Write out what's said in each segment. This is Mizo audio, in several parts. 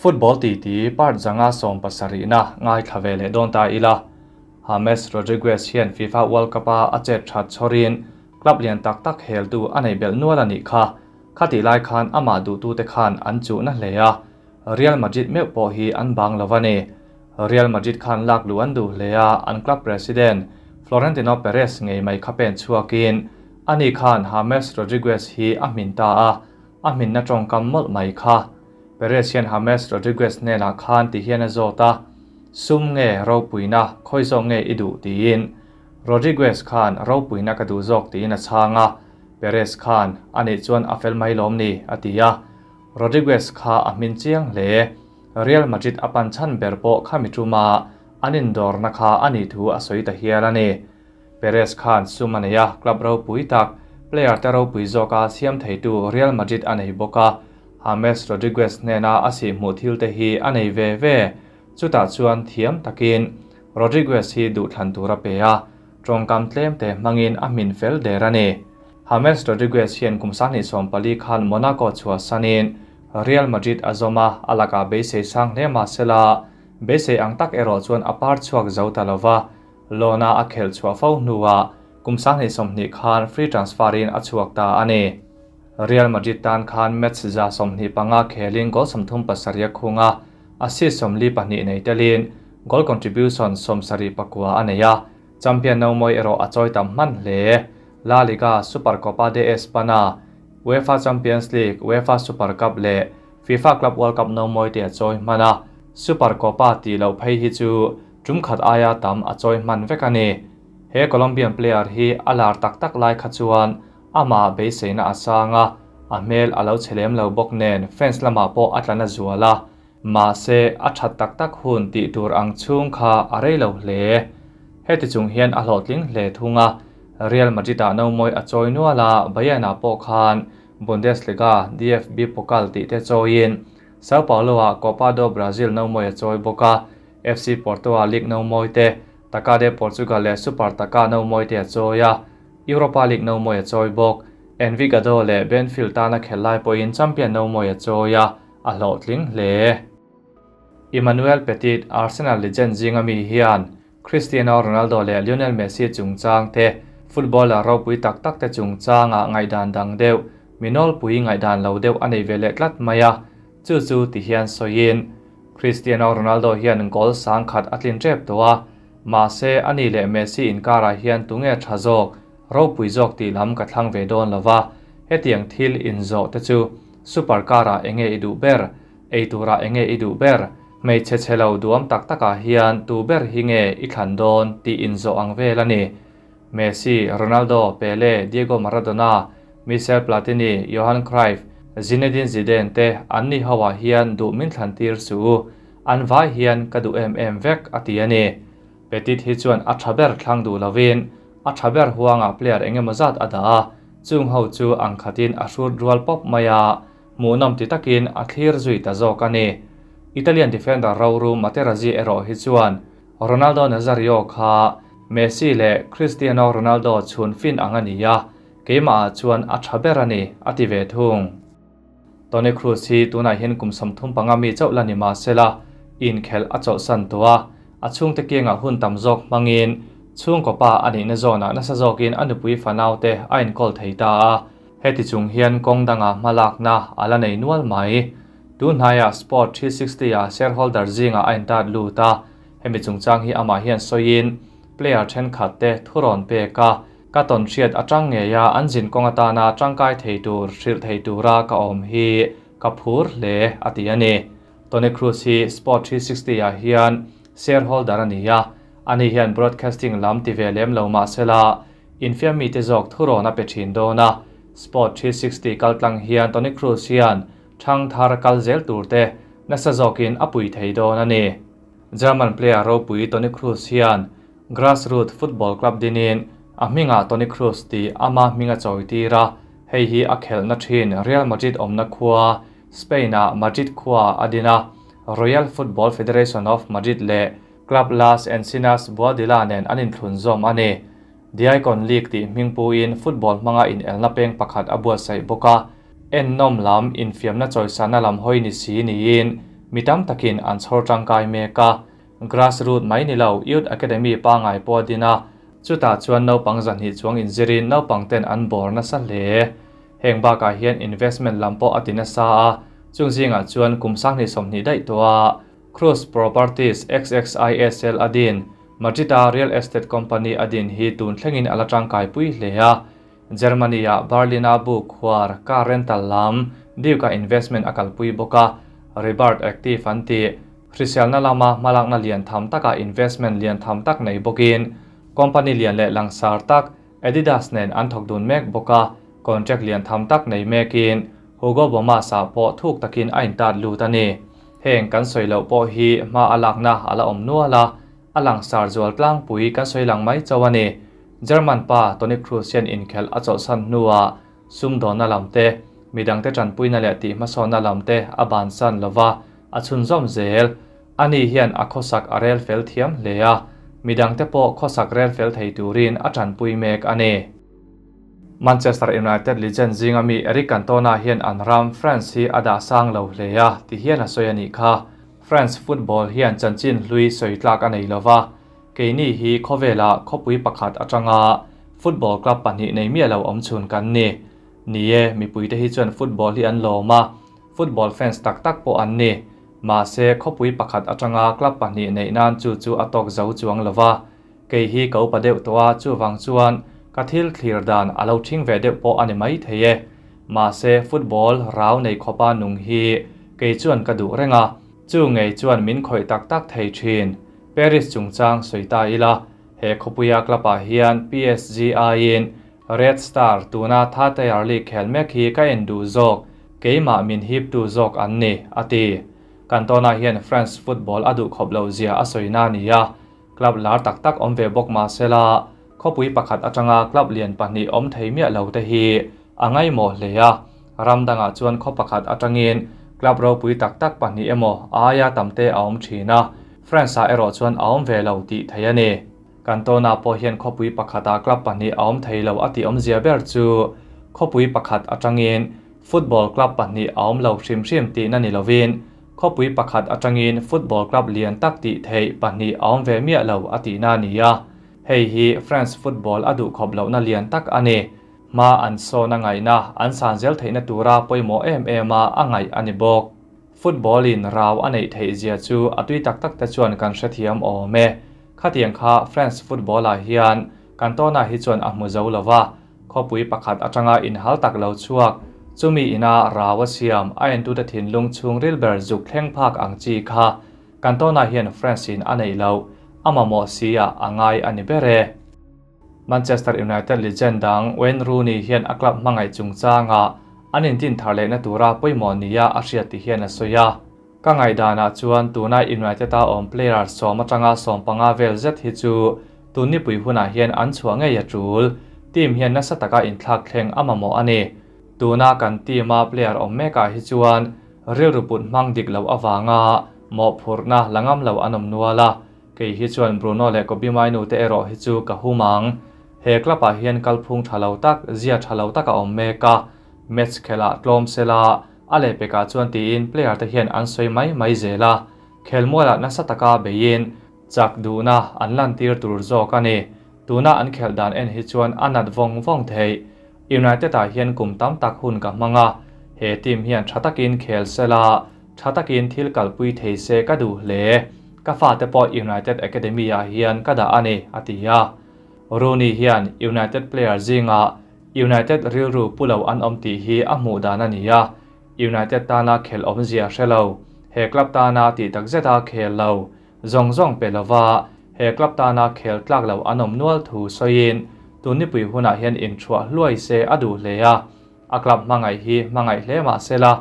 Football titi part 5 17na ngaithla ve leh dawn ta ila. James Rodriguez hian FIFA World Cup-a a chet that chhawrin club lian tak tak heltu a nei belh nual a nih kha. Khatih lai khan amah duhtute khan an chuhna hle a, Real Madrid meuh pawh hi an bang lo a ni. Real Madrid khan lak luh an duh hle a, an club president Florentino Perez ngei mai kha pen chhuakin ani khan James Rodriguez hi a hmin ta a, a hminna tawngkam mawlh mai kha. Perez hian James Rodriguez hnenah khan ti hian a zawt a, Sum nge ropuina, khawi zawk nge i duh? tiin. Rodriguez khan ropuina ka duh zawk tiin a chhang a, Perez khan a nih chuan a fel mai lawm ni a ti a. Rodriguez kha a hmin chiang hle. Real Madrid a pan chhan ber pawh khami tuma an indawrna kha a nih thu a sawi ta hial a ni. Perez khan sum a nei a, club ropui tak, player te ropui zawka siam theitu Real Madrid a nei bawk a, James Rodriguez hnena a sihhmuh thil te hi a nei ve ve. Chutah chuan thiam takin Rodriguez hi duhthlan tur a pe a, tawngkam tlem te hmangin a hmin fel der a ni. James Rodriguez hian kum 2014 khan Monaco chhuahsanin Real Madrid a zawm a, a lakah beisei sang hle mah sela, beisei ang tak erawh chuan a par chhuak zo ta lova, loan-a a khelh chhuah fo hnuah kum 2020 khan free transfer-in a chhuak ta a ni. Real Madrid tan khan match 125 khelin goal 37 a khung a, assist 42 nei telin goal contribution 74 a nei a, champion no mawi erawh a chawi tam hman hle. La Liga, Supercopa de Espana, UEFA Champions League, UEFA Super Cup leh FIFA Club World Cup no mawi te a chawi hman a, Supercopa tih loh phei hi chu tum khat aia tam a chawi hman vek a ni. He Colombian player hi a lar tak tak lai kha chuan amah beiseina a sang a, a hmel a lo che lem lo bawk nen fans lamah pawh a tla na zual a, mahse a that tak tak hun tih tur ang chhung kha a rei lo hle. Heti chung hian a hlawhtling hle thung a, Real Madrid-ah no mawi a chawi nual a, Bayern-ah pawh khan Bundesliga, DFB Pokal tih te chawiin Sao Paulo-ah Copa do Brasil no mawi a chawi bawk a, FC Porto-ah League no mawi te, Taca de Portugal leh Super Taca no mawi te a chawi a, Europa League no mawi a chawi bawk. Envigado leh Benfield tana khelh lai pawhin champion no mawi a chawi a, a hlawhtling hle. Emmanuel Petit, Arsenal legend zinga mi hian Cristiano Ronaldo leh Lionel Messi chungchang te, footballer ropui tak tak te chungchanga ngaihdan dang deuh, mi nawlpui ngaihdan lo deuh a nei ve leh tlat mai a, chu chu ti hian sawiin Cristiano Ronaldo hian goal sang khat a tlin tep tawh a, mahse ani leh Messi inkarah hian tunge tha zawk, ropui zawk tih lam ka thlang ve dawn lova, hetiang thil inzawh te chu supercar-ah enge i duh ber, ei turah enge i duh ber, hmeichhe chhe lo duam tak takah hian tu ber hi nge i thlan dawn tih inzawh ang vel a ni. Messi, Ronaldo, Pele, Diego Maradona, Michel Platini, Johan Cruyff, Zinedine Zidane te an ni hoah hian duh min thlan tir suh u, an vai hian ka duh em em vek a ti a ni. Petit hi chuan a tha ber thlang duh lovin a tha ber huangah player engemaw zat a dah a, chung ho chu ang khatin a hrut rual pawp mai a, hmuhnawm ti takin a thlir zui ta zawk a ni. Italian defender roru Materazzi erawh hi chuan Ronaldo Nazario kha Messi leh Cristiano Ronaldo chhun fin ang a ni a, keimahah chuan a tha ber a ni, a ti ve thung. Toni Kroos hi tunah hian kum 35 mi chauh la ni mah sela, inkhelh a chawlhsan tawh a, a chhungte kiangah hun tam zawk hmangin chhungkaw pa a nihna zawnah nasa zawkin a nupui fanaute a inkawl thei ta a, heti chung hian kawng dangah hmalakna a la nei nual mai. Tunhnaiah Sport 360-ah shareholder zingah a intat lut a, hemi chungchang hi amah hian sawiin player thenkhat te thurawn pek a, ka tawn hriat atang ngei a an zin kawng atana tangkai thei tur hrilh thei tura ka awm hi ka phur hle a ti a ni. Toni Kroos hi Sport 360-ah hian shareholder a ni a, ani hian broadcasting lam ti ve lem lo mah sela infiam mite zawk thurawn a pe thin dawn a, Sport 360 kaltlang hian Toni Kroos hian thang thar kal zel tur te nasa zawkin a pui thei dawn a ni. German player ropui Toni Kroos hian grassroots football club dinin a hmingah Toni Kroos tih ama hminga chawi tir a, hei hi a khelhna thin Real Madrid awmna khua Spain-ah Madrid khua a din a, Royal Football Federation of Madrid leh Club Las Encinas Boadilla nen an inthlun zawm a ni. The Icon League tih hming puin football hmanga inelna peng pakhat a buatsaih bawk a, ennawm lam infiamna chawisana lam hawi ni si niin mi tam takin an chhawr tangkai mek a. Grassroot mai ni lo, Youth Academy pangai pawh a din a, chutah chuan naupang 200 chuang inzirin naupang ten an bawr nasa hle. Heng bakah hian investment lam pawh a ti nasa a, chung zingah chuan kum 2020 daih tawh a Kroos Properties XXISL a din, Madrid-a real estate company a din hi tun thlengin a la tangkai pui hle a. Germany-a Berlin-a bu khuar car rental lam Duke-a investment a kalpui bawk a, Rebirth Active an ti. Hriselna lama hmalakna lian tham taka investment lian tham tak nei bawkin company lian leh langsar tak Adidas nen an thawk dun mek bawk a, contract lian tham tak nei mekin Hugo Bomas-ah pawh thuk takin a intat lut a ni. Heng kan sawi loh pawh hi hma a lakna a la awm nual a, a langsar zual tlangpui kan sawi lang mai chauh a ni. German pa Toni Kroos hian inkhelh a chawlhsan hnuah sumdawnna lam te, midangte tanpuina leh tihhmasawnna lam te a bansan lova a chhunzawm zel. Ani hian a khawsak a rel fel thiam hle a, midangte pawh khawsak rel fel thei turin a tanpui mek a ni. Manchester United legend zinga mi Eric Cantona hian an ram France hi a dah sang lo hle a, ti hian a sawi a nih kha. France football hian chanchin hlui sawi tlak a nei lova, keini hi khawvela khawpui pakhat atanga football club pahnih nei miah lo awm chhun kan ni. Ni e, mipuite hi chuan football hi an lawm a, football fans tak tak pawh an ni. Mahse, khawpui pakhat atanga club pahnih neih nan chu chu a tawk zo chuang lova. Kei hi ka upa deuh tawh a, chuvang chuan ka thil thlir dan a lo thing ve deuh pawh a ni mai thei e. Mahse, football rau nei khawpa nung hi kei chuan ka duh reng a, chu ngei chuan min khawih tak tak thei thin. Paris chungchang sawi ta ila, he khawpuia club ah hian PSG aiin Red Star tuna Thatayar League khel mek hi ka en duh zawk, keimah min hiptu zawk an ni, a ti. Cantona hian France football a duh khawp loh zia a sawi na a ni a, club lar tak tak awm ve bawk mahsela khawpui pakhat atanga club lian pahnih awm thei miah lo te hi a ngaimawh hle a. Ram dangah chuan khaw pakhat atangin club ropui tak tak pahnih emaw aia tam te a awm thin a, France-ah erawh chuan a awm ve lo tih theih a ni. Cantona pawh hian khawpui pakhatah club pahnih a awm thei lo a tih awmzia ber chu khawpui pakhat atangin football club pahnih a awm lo hrim hrim tihna ni lovin khawpui pakhat atangin football club lian tak tih theih pahnih a awm ve miah lo a tihna a ni a. Hei hi France football a duh khawp lohna lian tak a ni. Hma an sawn a ngaihna an san zel theihna tura pawimawh em em a a ngaih a ni bawk. Football in rau a neih theih zia chu a tui tak tak te chuan kan hrethiam awm e. Khatiang kha France football ah hian Cantona hi chuan a hmu zo lova, khawpui pakhat atanga inhal tak lo chhuak, chumi ina rau a siam a entute thinlung chhungril ber zuk thleng phak ang chi kha Cantona hian France in a neih loh, a mamawh si ah a ngai a ni ber e. Manchester United legend dang Wayne Rooney hian a club hmangaih chungchangah an intin thar lehna tura pawimawh nia a hriat ti hian a sawi a. Ka ngaihdanah chuan tuna United-a awm player 10 atanga 15 vel zet hi chu tun nipui hunah hian an chhuah ngei a tul. Team hian nasa taka inthlak thleng a mamawh a ni. Tuna kan team-a player awm mekah hi chuan rilru put hmang dik loh avanga mawhphurhna la ngam lo an awm nual a. Kei hi chuan Bruno leh Kobbie Mainoo te erawh hi chu ka hum ang. He club-ah hian kalphung tha lo tak, zia tha lo tak a awm mek a. Match khelh tlawm sela a lehpekah chuan tiin player te hian an sawi mai mai zel a. Khelmualah nasa taka beiin chak duhna an lantir tur zawk a ni. Tuna an khelh dan en hi chuan a nat vawng vawng theih. United-ah hian kum tam tak hun ka hmang a, he team hian tha takin khel sela, tha takin thil kalpui thei se ka duh hle. Ka fate pawh United Academy-ah hian ka dah a ni, a ti a. Rooney hian United player zingah United rilru pu lo an awm tih hi a hmuh dan a ni a, United tana khelh awmzia hre lo, he club tana tih takzeta khel lo, zawng zawng pe lova he club tana khel tlak lo an awm nual thu sawiin tun nipui hunah hian inthuah hluai se a duh hle a. A club hmangaih hi hmangaih hle mah sela,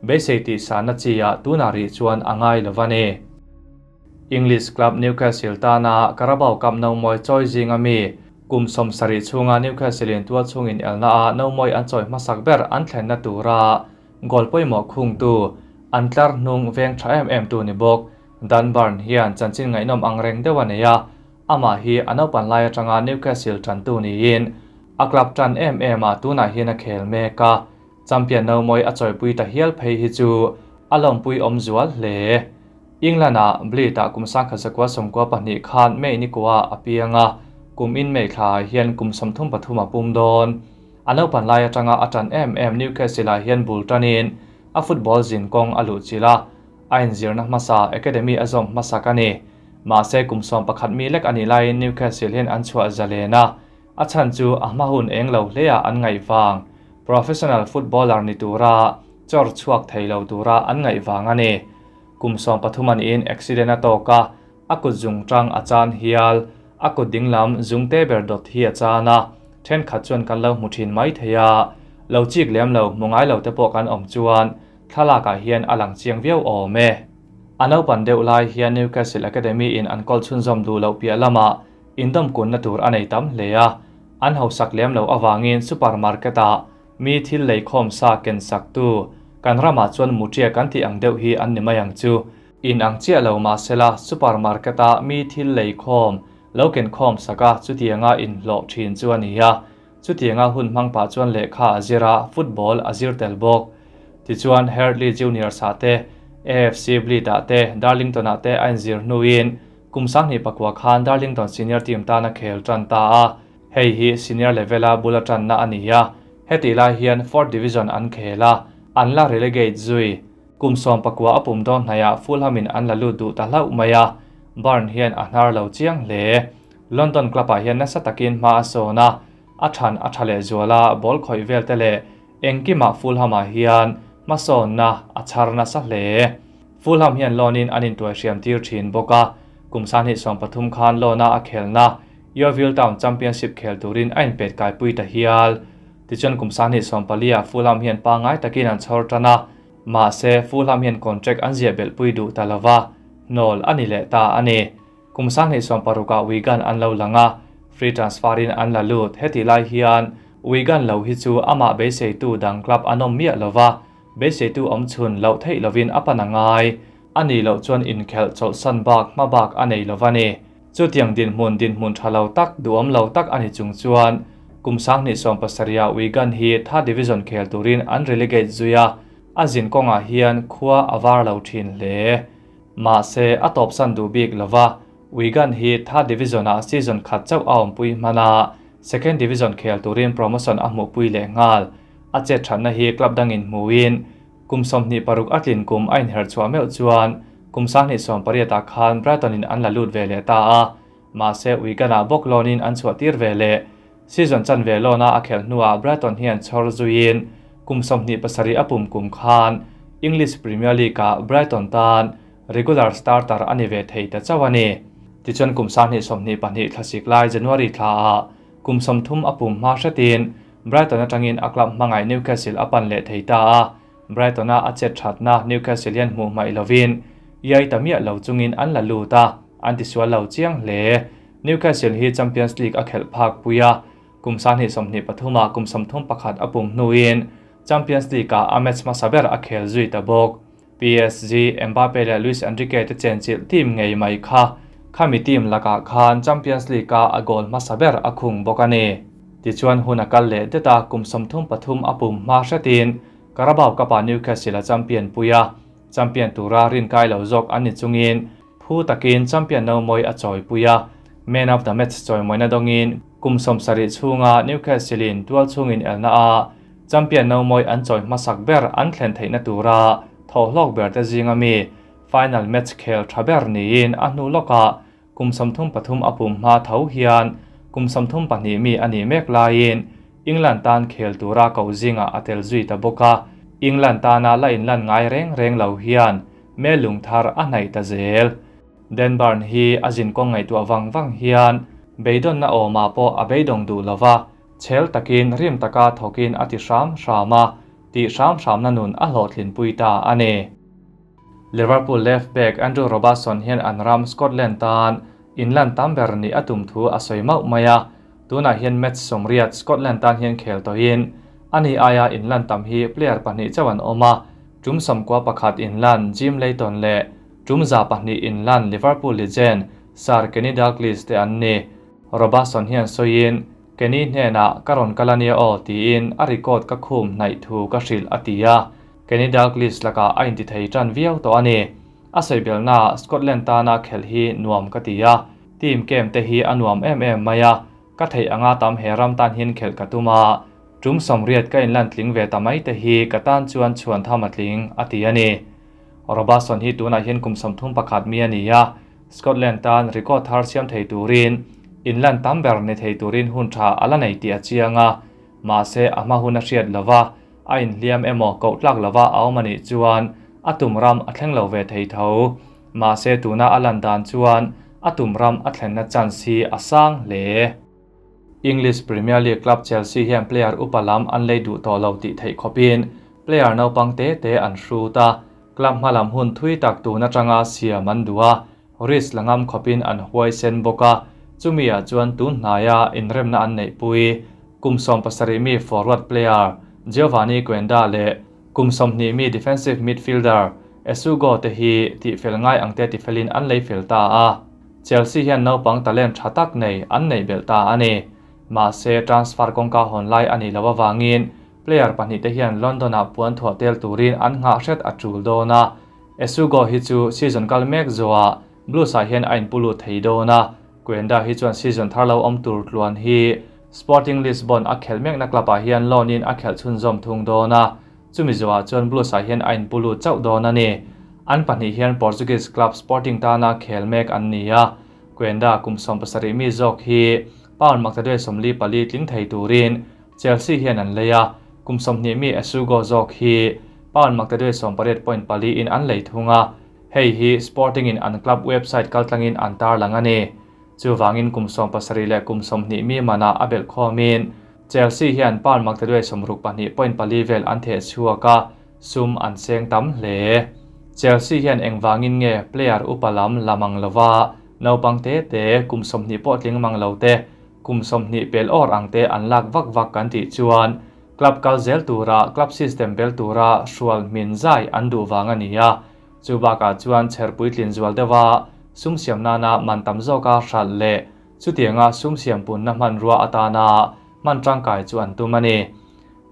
beisei tih sanna chi ah tunah rih chuan a ngai lo va ni. English club Newcastle tana Carabao Cup nomawi chawi zinga mi kum 70 chhunga Newcastle in tual chhungin elna a nomawi an chawi hmasak ber an thlenna tura goal pawimawh khungtu an tlar hnung veng tha em em tu ni bawk. Dan Burn hian chanchin ngaihnawm ang reng deuh a nei a, amah hi a naupan lai atanga Newcastle tantu niin a club tan em em a tunah hian a khel mek a. Champion nomawi a chawipui ta hial phei hi chu a lawmpui awm zual hle. England-ah Blyth-ah kum 1992 khan May ni kua a piang a, kum in May thlaah hian kum 33 a pum dawn. A naupan lai atanga a tan em em Newcastle-ah hian bul tanin a football zin kawng a luhchilh a, a inzirna hmasa academy a zawm hmasak a ni. Mahse kum 11 mi lek a nih laiin Newcastle hian an chhuah zalen a, a chhan chu a hma hun eng lo hleah an ngaih vang, professional footballer ni tura chawr chhuak thei lo tura an ngaih vang a ni. Kum 13 a niin accident a tawk a, a kut zung tang a chan hial, a kut dinglam zungte ber dawt hi a chan a, thenkhat chuan kan lo hmu thin mai thei a, lo chik lem lo hmu ngai lo te pawh kan awm chuan thlalakah hian a lang chiang viau awm e. A naupan deuh lai hian Newcastle Academy in an kawl chhunzawm duh loh piah lamah indawm kunna tur a nei tam hle a, an hausak lem loh avangin supermarket-ah mi thil leikhawm sa ken saktu kan ramah chuan muṭia kan tih ang deuh hi an ni mai ang chu. In ang chiah lo mahsela supermarket-ah mi thil leikhawm lo ken khawm sak a, chutianga inhlawh thin chu a ni a. Chutianga hun hmang pah chuan lehkha a zir a, football a zir tel bawk. Tichuan Herdley Juniors-ah te, AFC Blyth-ah te, Darlington-ah te a inzir hnuin kum 2009 khan Darlington senior team tan a khel tan ta a. Hei hi senior level-a bul a tanna a ni a, hetih lai hian fourth division an khel a, an la relegate zui. Kum 19 a pum dawn hnaiah Fulham-in an la lut duh ta hlauh mai a, Burn hian a hnar lo chiang hle. London club-ah hian nasa takin hma a sawn a, a than a tha leh zual a, ball khawih vel te leh engkimah Fulham-ah hian hmasawnna a chhar nasa hle. Fulham hian loan-in an intuai hriam tir thin bawk a, kum 2013 khan loan-a a khelna Yeovil Town Championship khel turin a inpet kaipui ta hial. Tichuan kum 2014-ah Fulham hian pangngai takin an chhawr tan a, mahse Fulham hian contract an ziah belhpui duh ta lova, hnawl a ni leh ta a ni. Kum 2016-ah Wigan an lo lang a, free transfer-in an la lut. Hetih lai hian Wigan lo hi chu amah beiseitu dang club an awm miah lova, beiseitu awm chhun loh theih lovin a pan a ngai. A nih loh chuan inkhelh chawlhsan bak hma bak a nei lova ni. Chutiang dinhmun dinhmun tha lo tak, duhawm lo tak a ni chung chuan kum 2017-ah Wigan hi third division khel turin an relegate zui a, a zin kawngah hian khua a var lo thin hle. Mahse, a tawpsan duh bik lova, Wigan hi third division-ah season khat chauh a awmpui hman a, second division khel turin promotion a hmuhpui leh nghal. A chet thatna hi club dangin hmuin kum 26 a tlin kum a inher chhuah meuh chuan kum 2018-ah khan Brighton-in an la lut ve leh ta a, mahse Wigan-ah bawk loan-in an chhuah tir ve leh. Season chanve loan-a a khelh hnuah Brighton hian chhawr zuiin kum 27 a pum kum khan English Premier League-ah Brighton tan regular starter a ni ve thei ta chauh a ni. Tichuan kum 2022 thlasik lai January thlaah kum 30 a pum hma hretin Brighton atangin a club hmangaih Newcastle a pan leh thei ta a, Brighton-a a chet thatna Newcastle hian hmuh hmaih lovin iai ta miah lo chungin an la lut a, an tisual lo chiang hle. Newcastle hi Champions League a khelh phak pui a, kum 2023-ah kum 31 a pum hnuin Champions League-ah a match hmasa ber a khel zui ta bawk. PSG, Mbappe leh Luis Enrique te chenchilh team ngei mai kha khami team lakah khan Champions League-a a goal hmasa ber a khung bawk a ni. Tichuan hun a kal leh det a, kum 33 a pum hma hretin Carabao Cup-ah Newcastle a champion pui a, champion tura rinkai lo zawk an ni chungin phu takin champion no mawi a chawi pui a, man of the match chawi mawina dawngin kum 70 chhunga Newcastle-in tual chhungin elna a champion no mawi an chawi hmasak ber an thlen theihna tura thawhlawk ber te zinga mi final match khel tha ber niin a hnu lawkah kum 33 a pum hma tho hian kum 32 mi a nih mek laiin England tan khel tura ko zinga a tel zui ta bawk a, England tana la inlan ngai reng reng lo hian me lung thar a hnaih ta zel. Dan Burn hi a zin kawng ngaihtuah vang vang hian beidawnna awmah pawh a beidawng duh lova, chhel takin rim taka thawkin a ti hram hram a, tih hram hramna nun a hlawhtlinpui ta a ni. Liverpool left back Andrew Robertson hian an ram Scotland tan inlan tam ber ni a tum thu a sawi mauh mai a, tunah hian match 80 Scotland tan hian khel tawhin ani aia inlan tam hi player pahnih chauh an awm a, tum 91 inlan Jim Leighton leh tum 200 inlan Liverpool legend Sir Kenny Dalglish te an ni. Robertson hian sawiin Kenny hnenah ka rawn kal ania aw tiin a record ka khum hnaih thu ka hrilh a ti a. Kenny Dalglish lakah a intithei tan viau tawh a ni. A sawibelnaah Scotland tana khelh hi nuam ka ti a, team game te hi a nuam em em mai a, ka theih anga tam he ram tan hian khelh ka tum a, tum 80 ka inlan tling ve ta mai te hi ka tan chuan chhuan tham a tling, a ti a ni. Robertson hi tunah hian kum 31 mi a ni a, Scotland tan record thar siam thei turin inlan tam ber ni thei turin hun tha a la nei tih a chiang a, mahse a hma hun a hriat lova, a inhliam emaw koh tlak lova a awm a nih chuan a tum ram a thleng lo ve thei tho. Mahse tuna a lan dan chuan a tum ram a thlenna chance hi a sang hle. English Premier League club Chelsea hian player upa lam an lei duh tawh lo tih theih khawpin player naupang te te an hrut a, club hma lam hun thui tak tun atanga siam an duh a, risk la ngam khawpin an huaisen bawk a, chumi ah chuan tun hnaia inremna an neihpui kum 17 mi forward player Giovanni Quenda leh kum 20 mi defensive midfielder Esugo te hi tihfel ngai ang te tifelin an lei fel ta a. Chelsea hian naupang talent tha tak nei an nei belh ta a ni. Mahse transfer kawngka hawn lai a nih loh avangin player pahnih te hian London-ah puan thuah tel turin an nghah hret a tul dawn a. Esugo hi chu season kal mek zawhah Blues-ah hian a inpu lut thei dawn a. Quenda hi chuan season thar lo awm tur tluan hi Sporting Lisbon a khelh mekna club-ah hian loan-in a khelh chhunzawm thung dawn a. Chumi zawhah chuan Blues-ah hian a inpu lut chauh dawn a ni. An pahnih hian Portuguese club Sporting tana khel mek an ni a. Quenda kum 17 mi zawk hi pound maktaduai 44 tling thei turin Chelsea hian an lei a, kum 20 mi Esugo zawk hi pound maktaduai 18.4 in an lei thung a. Hei hi Sporting in an club website kaltlangin an tarlang a ni. Chuvangin kum 17 leh kum 20 mi manah a belh khawmin Chelsea hian pound maktaduai 62.4 vel an theh chhuak a, sum an seng tam hle. Chelsea hian engvangin nge player upa lam lamang lova naupang te te kum 20 pawh tling mang lo te kum 20 pel or ang te an lak vak vak kan tih chuan club kal zel tura club system bel tura hrual hmin zai an duh wang a ni a. Chu bakah chuan cherpui tlin zual deuha sum siam nana man tam zawka hral leh chutianga sum siam punna hman rua atana man tangkai chu an tum a ni.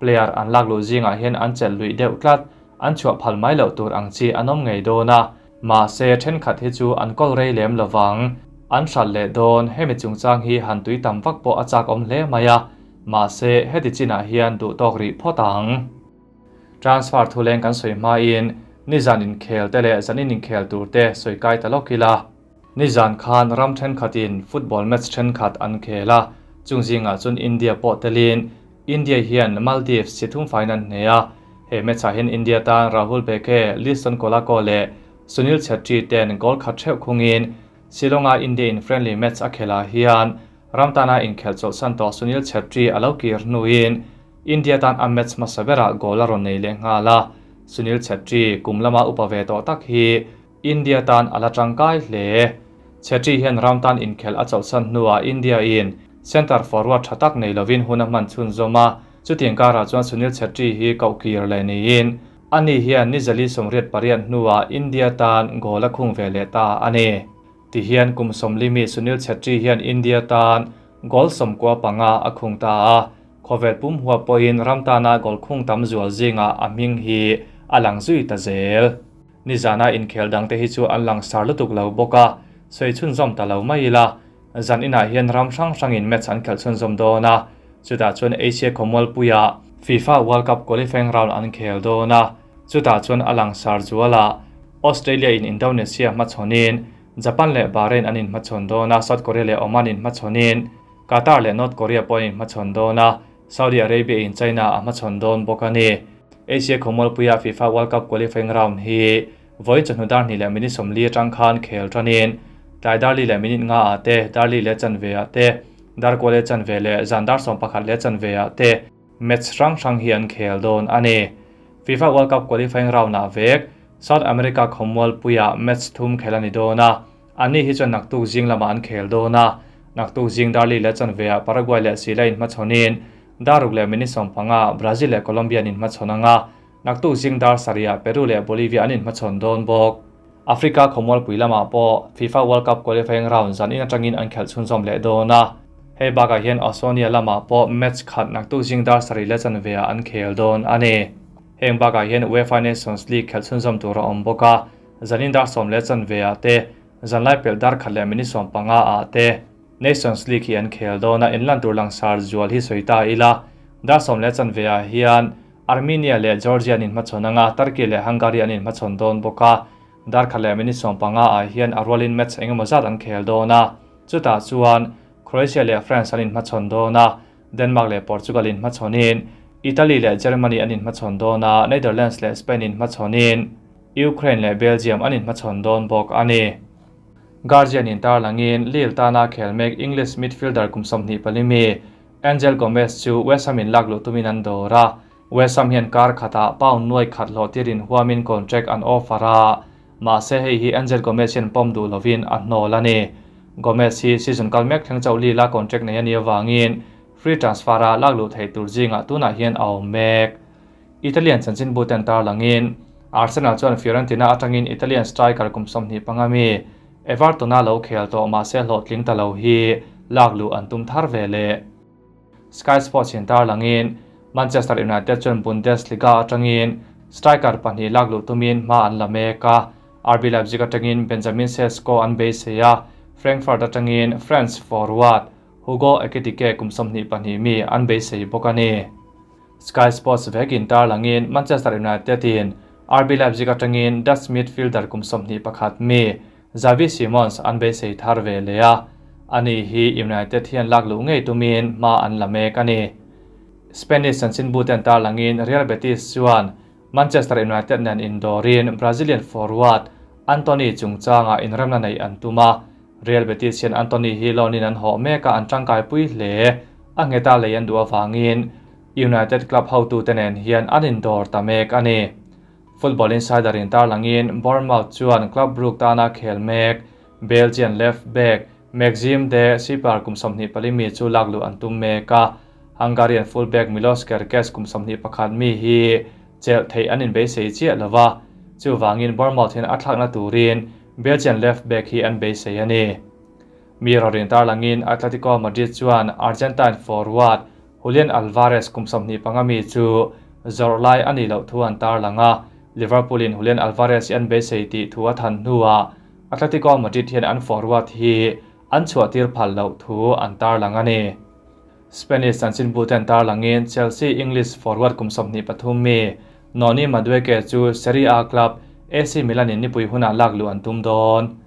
Player an lak lu zingah hian an chelh lui deuh tlat, an chhuah phal mai loh tur ang chi an awm ngei dawn a. Mahse thenkhat hi chu an kawl rei lem lovang. An hral leh dawn, hemi chungchang hi han tui tam vak pawh a chak awm hle mai a. Mahse heti chinah hian duh tawk rih phawt ang. Transfer thuleng kan sawi hmain nizan inkhel te leh zanin inkhel tur te sawi kai ta lawk ila. Nizan khan ram thenkhatin football match thenkhat an khel a, chung zingah chuan India pawh telin India hian Maldives si thum fain an hne a. He match-ah hian India tan Rahul Bheke, Liston Colaco leh Sunil Chhetri ten goal khat theuh khungin Shillong-a India in friendly match a khelah hian ram tana inkhelh chawlhsan tawh Sunil Chhetri a lo kir hnuin India tan a match hmasa berah goal a rawn nei leh nghal a. Sunil Chhetri kum lama upa ve tawh tak hi India tan a la tangkai hle. Chhetri hian ram tan inkhelh a chawlhsan hnuah India in center forward tha tak nei lovin hun a hman chhunzawm a. Chutiang karah chuan Sunil Chhetri hi koh kir leh niin ani hian ni zali 88 hnuah India tan goal a khung ve leh ta a ni. Ti hian kum 40 mi Sunil Chhetri hian India tan goal 95 a khung ta a. Khawvel pum hua pawhin ram tana goal khung tam zual zingah a hming hi a lang zui ta zel. Nizana inkhel dang te hi chu an lang sar lutuk lo bawk a, sawi chhunzawm ta lo mai ila. Zan inah hian ram hrang hrangin match an khelh chhunzawm dawn a, chutah chuan Asia khawmualpuia FIFA World Cup qualifying round an khel dawn a, chutah chuan a lang sar zuala Australia in Indonesia hmachhawnin Japan leh Bahrain an inhmachhawn dawn a, South Korea leh Oman inhmachhawnin Qatar leh North Korea pawh an inhmachhawn dawn a, Saudi Arabia in China a hmachhawn dawn bawk a ni. Asia khawmualpuia FIFA World Cup qualifying round hi vawiin chawhnu dar hnih leh minute 40 atang khan khel tanin tlai dar li leh minute nga ah te, dar li leh chanve ah te, dar kua leh chanve leh zan dar 11 leh chanve ah te match hrang hrang hi an khel dawn a ni. FIFA World Cup qualifying round ah vek South America khawmualpuia match thum khel a ni dawn a. Ani hi chuan naktuk zing lamah an khel dawn a. Naktuk zing dar li leh chanve ah Paraguay leh Chile inhmachhawnin dar ruk leh minute 15 Brazil leh Colombia an inhmachhawn anga. Naktuk zing dar sarih ah Peru leh Bolivia an inhmachhawn dawn bawk. Africa khawmualpui lamah pawh FIFA World Cup qualifying round zan in atangin an khelh chhunzawm leh dawn a. Hei bakah hian Oceania lamah pawh match khat naktuk zing dar sarih leh chanve ah an khel dawn a ni. Heng bakah hian UEFA Nations League khelh chhunzawm tur a awm bawk a, zanin dar 10 15 ah te, zanlai pelh dar khat leh minute 15 ah te Nations League hi an khel dawn a, inlan tur langsar zual hi sawi ta ila. Dar 10 15 ah hian Armenia leh Georgia an inhmachhawn anga, Turkey leh Hungary an inhmachhawn dawn bawk a. Dar khat leh minute 15 ah hian a rualin match engemaw zat an khel dawn a, chutah chuan Croatia leh France an inhmachhawn dawn a, Denmark leh Portugal inhmachhawnin, Italy leh Germany an inhmachhawn dawn a, Netherlands leh Spain inhmachhawnin, Ukraine leh Belgium an inhmachhawn dawn bawk a ni. Guardian in tarlangin Lille tana khel mek English midfielder kum 24 mi Angel Gomes chu West Ham in lakluh tumin an dawr a, West Ham hian kar khatah pound nuai khat hlawh tirin huamin contract an offer a, mahse hei hi Angel Gomes hian pawm duh lovin a hnawl a ni. Gomes hi season kal mek thleng chauh Lille a contract nei a nih avangin free transfer a lakluh theih tur zingah tunah hian a awm mek. Italian chanchinbu ten tarlangin Arsenal chuan Fiorentina atangin Italian striker kum 25 mi Everton a lo khel tawh mahse hlawhtling ta lo hi lakluh an tum thar ve leh. Sky Sports in tarlangin Manchester United chuan Bundesliga atangin striker pahnih lakluh tumin hma an la mek a, RB Leipzig atangin Benjamin Sesko an beisei a, Frankfurt atangin France forward Hugo Ekitike kum 22 mi an beisei bawk a ni. Sky Sports vekin tarlangin Manchester United in RB Leipzig atangin Dutch midfielder kum 21 mi Xavi Simons an beisei thar ve leh a, ani hi United hian lakluh ngei tumin hma an la mek a ni. Spanish chanchinbu ten tarlangin Real Betis chuan Manchester United nen indawrin Brazilian forward Antony chungchanga inremna nei an tum a, Real Betis hian Antony hi loan-in an hawh mek a, an tangkai pui hle. A ngheta lei an duh avangin United club hotute nen hian an indawr ta mek a ni. Football Insider in tarlangin Bournemouth chuan Club Brugge tana khel mek Belgian left back Maxime de Schipper kum 24 mi chu lakluh an tum mek a, Hungarian fullback Milos Kerkez kum 21 mi hi chelh theih an inbeisei chiah lova, chuvangin Bournemouth hian a thlakna turin Belgian left back hi an beisei a ni. Mirror in tarlangin Atletico Madrid chuan Argentine forward Julian Alvarez kum 25 mi chu zawrh lai a nih loh thu an tarlang a, Liverpool in Julian Alvarez hi an beisei tih thu a than hnuah Atletico Madrid hian an forward hi an chhuahtir phal loh thu an tarlang a ni. Spanish chanchinbu ten tarlangin Chelsea English forward kum 23 mi Noni Madueke chu Serie A club AC Milan in nipui hunah lakluh an tum dawn.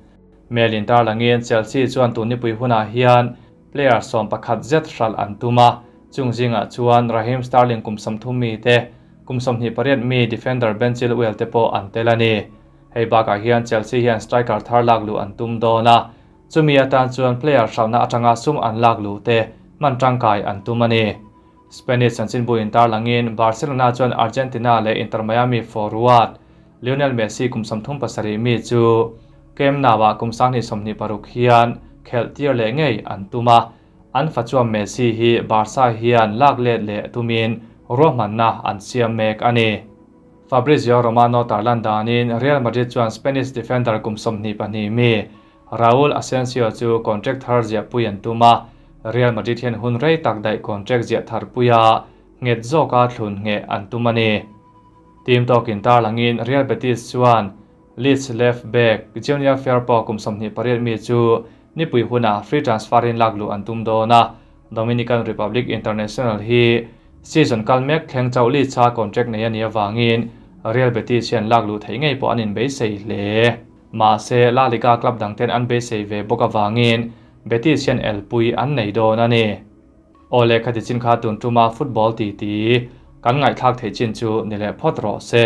Mail in tarlangin Chelsea chuan tun nipui hunah hian player 11 zet hral an tum a, chung zingah chuan Raheem Sterling kum 30 mi te, kum 28 mi defender Ben Chilwell te pawh an tel a ni. Hei bakah hian Chelsea hian striker thar lakluh an tum dawn a, chumi atan chuan player hralhna atanga sum an lakluh te hman tangkai an tum a ni. Spanish chanchinbu in tarlangin Barcelona chuan Argentina leh Inter Miami forward Lionel Messi kum 37 mi chu Camp Nou-ah kum 2026 hian khelh tir leh ngei an tum a, an fa chuan Messi hi Barca hian lak let leh tumin ruahmanna an siam mek a ni. Fabrizio Romano tarlan danin Real Madrid chuan Spanish defender kum 22 mi Raul Asensio chu contract thar ziah pui an tum a, Real Madrid hian hun rei tak daih contract ziah thar puia nghet zawka thlun nge an tum a ni. Team tawkin tarlangin Real Betis chuan Leeds left back Junior Firpo kum 28 mi chu nipui huna free transfer in lakluh an tum dawn a, Dominican Republic International hi season kal mek thleng chauh Leeds a contract nei a nih avangin Real Betis hian lakluh theih ngei pawh an inbeisei hle. Mahse La Liga club dangten an beisei ve bawk avangin Betis hian elpui an nei dawn a ni. Awle khati chin kha tun tuma football ti ti kan ngaihthlak theih chin chu ni leh phawt rawh se.